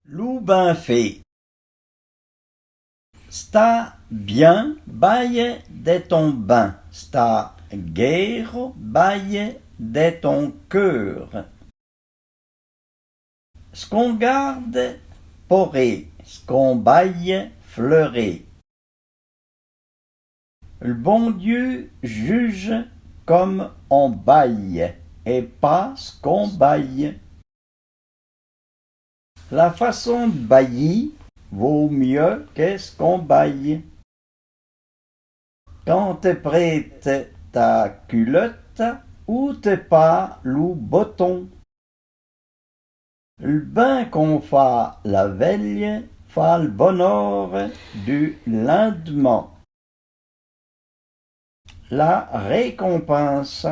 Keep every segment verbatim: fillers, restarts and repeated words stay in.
Lou bin fé. Sta bien, baye de ton bin. Sta guéro, baye de ton cœur. S'k'on garde poré, s'k'on baye fleuré. L'bon Dieu juge comme on baye é pa s'k'on baye. La façon d'bayî vô myeu ke s'k'on baye. Kan te préte ta culotte, oute pa lou boton. L'bin k'on fa la vèlye fa l'bonor du lindeman. La rékonpinse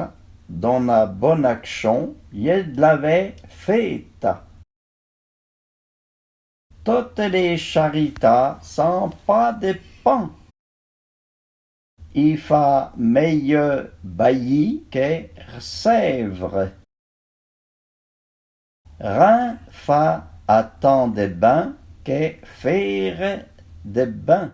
d'ona bone akchon y è d'l'avé féta. Tote lé charita san pa de pan. I fa méyeu bayî ke r'sèvre. Rin fa atan de bin ke fére de bin.